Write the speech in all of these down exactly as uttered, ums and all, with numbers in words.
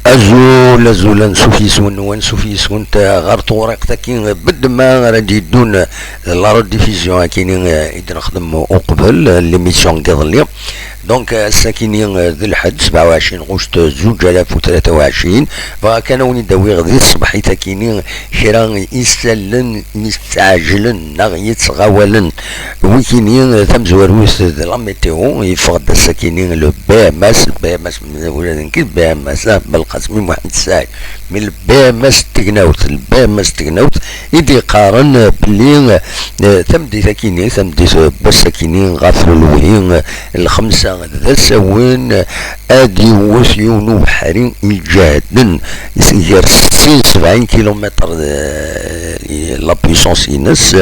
Azul, azul, ansuf yes-wen, ansuf yes-went ɣer tewriqt-agi beddma ara d-yeddun d la rediffusion akini i d-nexdem uqbel l'émission n yiḍelli. Donc, ass-akini d lḥedd, sebɛa u ɛecrin ɣuct zuǧ alaf u tlata u ɛecrin. Bɣa kan a wen-id-awiɣ di tṣebḥit-akini kra isallen yettɛejlen neɣ yettɣawalen. Wikini tamezwarut d la météo, yeffeɣ-d ass-akini le B M S, le B M S ula d nekk, le B M S, ah, Belqasem Muḥend Saɛid, mais le B M S n tegnawt, le B M S n tegnawt i d-yeqqaren belli, eh, tameddit-akini, tameddit n wass-akini ɣef lewhi, eh, lxemsa d asawen, ad iwwet yiwen ubeḥri iǧehden gar settin sebɛin kilumitr, eh, la puissance-ines,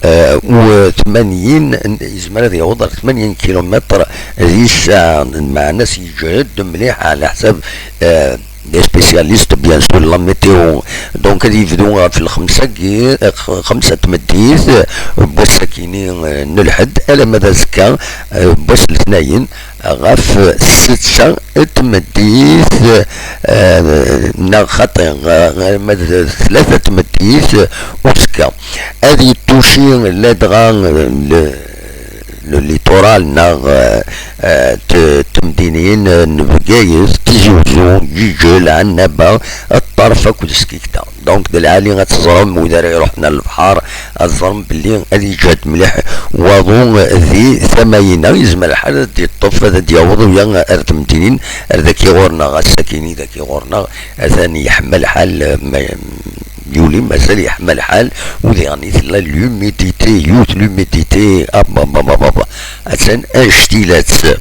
eh, u tmanyin, yezmer ad yaweḍ ar tmanyin kilumitr di ssaɛa, meɛna-s yeǧhed mliḥ ɛla ḥsab, eh, des spécialistes, bien sûr, la météo. Donc, ad yebdu ɣef lxemsa-agi, eh, xemsa n tmeddit, eh, n wass-akini, eh, n lḥedd, alamma d azekka, eh, n wass letnayen, ɣef setta n tmeddit, eh, neɣ xaṭi, eh, ma d tlata n tmeddit, eh, uzekka. Ad yettuci ladɣa, eh, le, le littoral neɣ, eh, eh, t-, temdinin, eh, n Bgayet, Tizi Uzzu, Ǧiǧel, Ɛennaba, Ṭṭerf akked Skikta. Donc, d lɛali ad teẓrem, wid ara iruḥen ar lebḥer, ad teẓrem belli ad yeǧhed mliḥ waḍu di tama-ina. Yezmer lḥal ad d-yeṭṭef, ad d-yaweḍ uya ar temdinin, ar daki ɣur-neɣ, ass-akini daki ɣur-neɣ, atan yeḥma lḥal, ma, yuli mazal yeḥma lḥal, u diɣen tella l'humidité, yiwet l'humidité, ababababa, atan anect-ilat.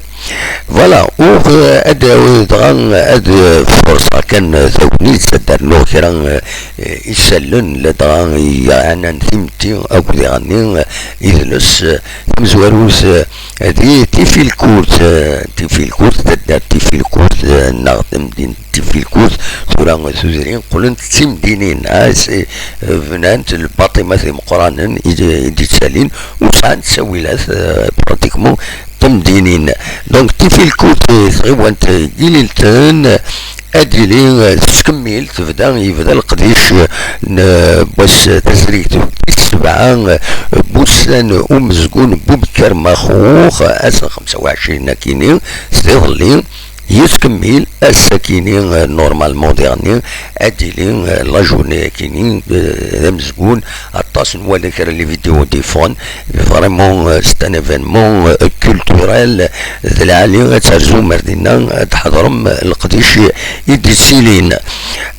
Voilà, ur, eh, ad awiɣ dɣa ad, eh, furṣeɣ kan, eh, tagnit, ad d-rnuɣ kra, eh, isallen, ladɣa yeɛnan timetti akked iɣenni, eh, idles, eh, tamezwarut, eh, di Tifilkurt, eh, Tifilkurt, taddart Tifilkurt, eh, neɣ tamdint Tifilkurt, tura tudrin qqlent d timdinin, ah, c'est, eh, bnant lbaṭima timeqqranen i d-, i d-yettalin, u sɛant ttawilat, eh, pratiquement, tamdinin. Donc, Tifilkurt, eh, tɣiwant, eh, Gililten, ad yili, eh, tettkemmil, tebda, yebda leqdic, eh, n, eh, wass, eh, tazrigt tis sebɛa, eh, n wussan umezgun n Bubekker Maxux, eh, ass n xemsa u ɛecrin akini, s tiḍelli, yettkemmil ass-akini, eh, normalement diɣenni, ad d-tili, eh, la journée-akini, eh, d amezgun, aṭas n wala kra les vidéos d-yeffɣen, vraiment, eh, c'est un événement, eh, culturel, d lɛali ad terzum ar dinna, ad tḥeḍrem leqdic i d-yettilin.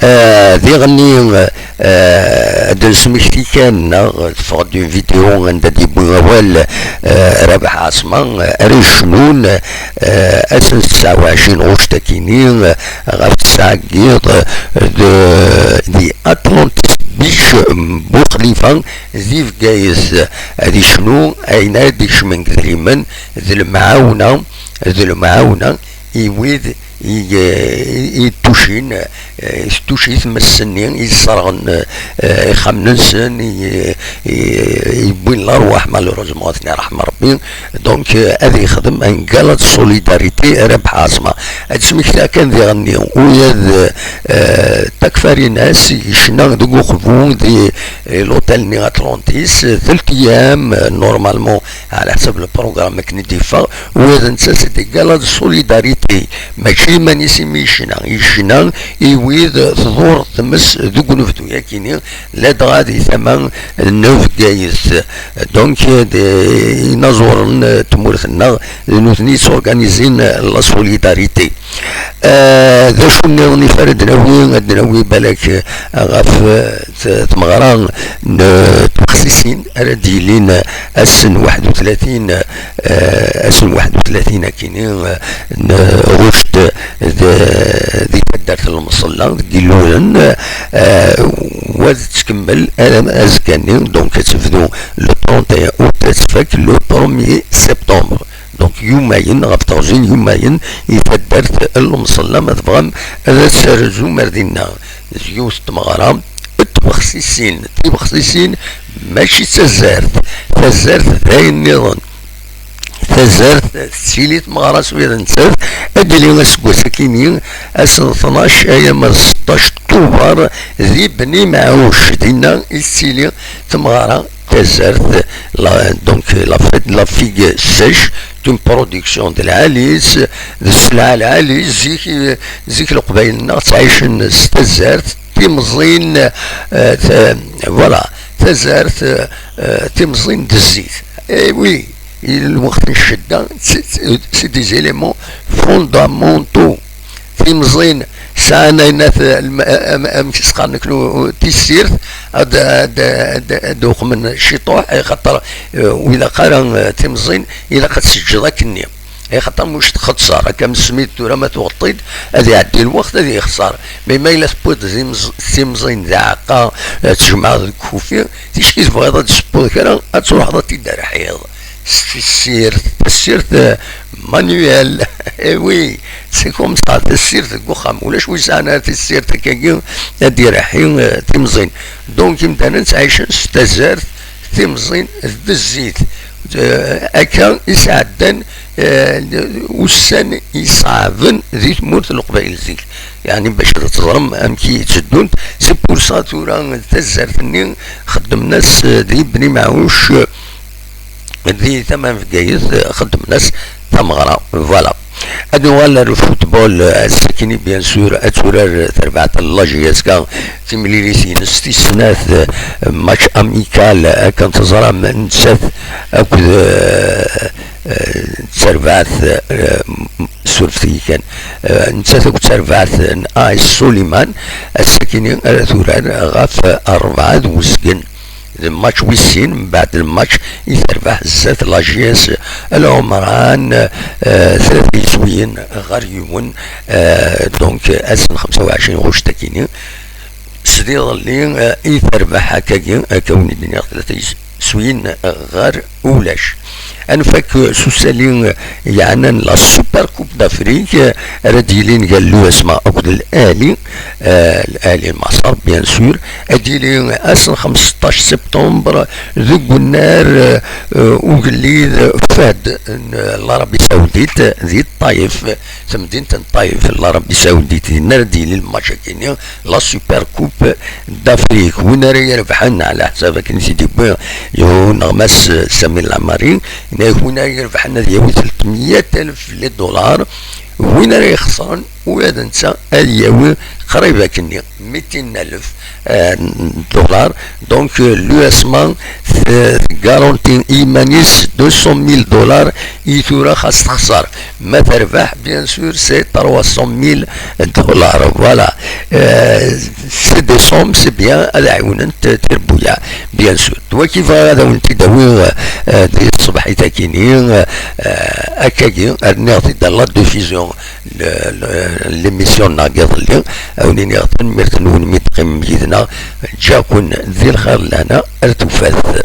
Eh, diɣenni, eh, Eh, ad d-nesmekti kan, neɣ teffeɣ-d une vidéo anda d-yewwi awal, eh, Rabaḥ Ɛaṣma, eh, ara yecnun, eh, ass n tesɛa u ɛecrin ɣuct akini, eh, ɣef tesɛa n yiḍ, eh, de, di Atlantis Beach, mm, Buxlifa, di Bgayet. Ad yecnu ayen ara d-ikecmen deg idrimen, d lemɛawna, d lemɛawna i wid i, i, i tucin, eh, i tuci tmes-nni, i yesserɣen, eh, ixxamen-nsen, i, i, i yewwin lerwaḥ, malheureusement, ad ten-iṛḥem Ṛebbi. Donc, eh, ad yexdem un gala de solidarité, Rabaḥ Ɛaṣma. Ad d-smektiɣ kan diɣenni, ula d, eh, Takfarinas yecna deg uqbu di, eh, l'hôtel-nni Atlantis, eh, telt ayyam, eh, normalement, ɛla ḥsab le programme akken i d-yeffeɣ, ula d netta c'est des galas de solidarité, mačči iman-is imi yecna, yecna i wid tḍur tmes deg unebdu-yakini, ladɣa di tama n Bgayet. Donc, d inaẓuren n tmurt-nneɣ, d nutni yetturganizin la solidarité. Eh, d acu nniḍen i ara d-nawi? Ad d-nawi balak, eh, ɣef, eh, t-, tmeɣra n, eh, tbexsisin ara d-yilin ass n waḥed u tlatin, eh, ass n waḥed u tlatin akini, eh, n ɣuct d-, di taddart n Lmeṣella deg Iluren, eh, wa tettkemmel alamma azekka-nni, donc ad tebdu le trente et un août, ad tfak le premier septembre. Donc, yumayen, ɣef teɣzi n yumayen, i taddart n Lemṣella, ma tebɣam ad as-terzum ar dinna. D yiwet n tmeɣra n tbexsisin, tibexsisin mačči d tazart, tazart d ayen nniḍen. Tazart tettili tmeɣra s wid nettat, Ad d-yili aseggas akini ass n tnac ayama d seṭṭac Tubeṛ di Bni Mɛuc, dinna i tettili tmeɣra tazart, la, donc la fête de la figue sèche, une production de lɛali, d sselɛa lɛali. Zik, zik Leqbayel-nneɣ ttɛicen s tazart, timẓin, euh, t-, voilà, tazart, euh, timẓin d zzit. Eh oui, lweqt n ccedda, c'est, c'est des éléments fondamentaux. Timẓin sɛan ayen at-, am-, am-, amek s-qqaren aknu, tissirt, ad, ad, ad, ad uqmen ciṭuḥ, xaṭer, eh, ur ilaq ara, eh, timẓin, ilaq ad teǧǧeḍ akkenni. Xaṭer muc txeṣṣer, akka am ssmid tura ma tuɣeḍ-t-id, ad iɛeddi lweqt, ad yexṣer. Mais ma yella tewwiḍ timẓ-, timẓin d aɛeqqa, eh, tjemɛeḍ deg ukufi, ticki tebɣiḍ ad d-tessewweḍ kra, ad truḥeḍ ad t-id-terḥiḍ s tessirt, tessirt, eh, manuel. Eh oui, c'est comme ça, tessirt deg uxxam. Ulac wi sɛan ara tessirt akkagi ad d-ireḥḥi, eh, timẓin. Donc imdanen ttɛicen s tazart, timẓin d zzit. Eh, akka i sɛeddan, eh, ussan iṣeɛben di tmurt n Leqbayel zik. Yeɛni bac ad teẓrem amek i tteddunt, c'est pour ça tura tazart-nni xeddmen-as, eh, di Bni Mɛuc, eh, di tama n Bgayet, eh, xeddmen-as tameɣra. Voilà. Ad nuɣal ar football, eh, ass-akini, bien sûr, ad turar terbaɛt n la J S K timlilit-ines tis snat, eh, match amical, eh, akken teẓram, nettat akked, eh, eh, terbaɛt, eh, surfet-iyi kan, eh, nettat akked terbaɛt n A S Suliman, ass-akini ara turar ɣef rebɛa d uzgen. D match wis sin, mbeɛd lmatch i terbeḥ zdat la J S Lɛumran, eh, tlata yiswiyen ɣer yiwen, eh, donc ass n xemsa u ɛecrin ɣuct akini, s d iḍelli, eh, i terbeḥ akkagi, akka wen-d-nniɣ, tlata yiswiyen ɣer ulac. Ad nfak s usali yeɛnan la Super Coupe d'Afrique, eh, ara d-yilin gar l'U S M A akked L'Ahli, eh, L'Ahli n Maṣer, bien sûr. Ad d-yili ass n xemseṭṭac septembre deg unnar, eh, ugellid Fahd n l'Arabie Saoudite di Ṭṭayef, tamdint n Ṭṭayef, l'Arabie Saoudite. Dinna ara d-yili lmatch-agi-nni, la Super Coupe d'Afrique. Win ara irebḥen, ɛla ḥsab akken i t-id-yewwi uneɣmas Sami Lɛemmari, yenna-yak win ara irebḥen ad yawi tletmeyya alef les dollars, win ara ixesren ula d netta ad yawi qrib akkenni, mitin alef, eh, dollars. Donc, eh, l'U S M A t-, tgaranti i yiman-is deux cent mille dollars, i tura xas texser. Ma terbeḥ, bien sûr, c'est trois cent mille dollars. Voilà. Euh, c'est des sommes, c'est bien, ad ɛiwnent tirebbuyaɛ, bien sûr. D wagi bɣiɣ ad awen-t-id-awiɣ, euh, di tṣebḥit-agi-nni, euh, akkagi, rniɣ-t-id à la diffusion, le, le, l'émission-nneɣ n yiḍelli, ad wen-iniɣ tanemmirt-nwen mi d-teqqimem yid-neɣ, ǧǧiɣ-ken di lxir n lehna, ar tufat.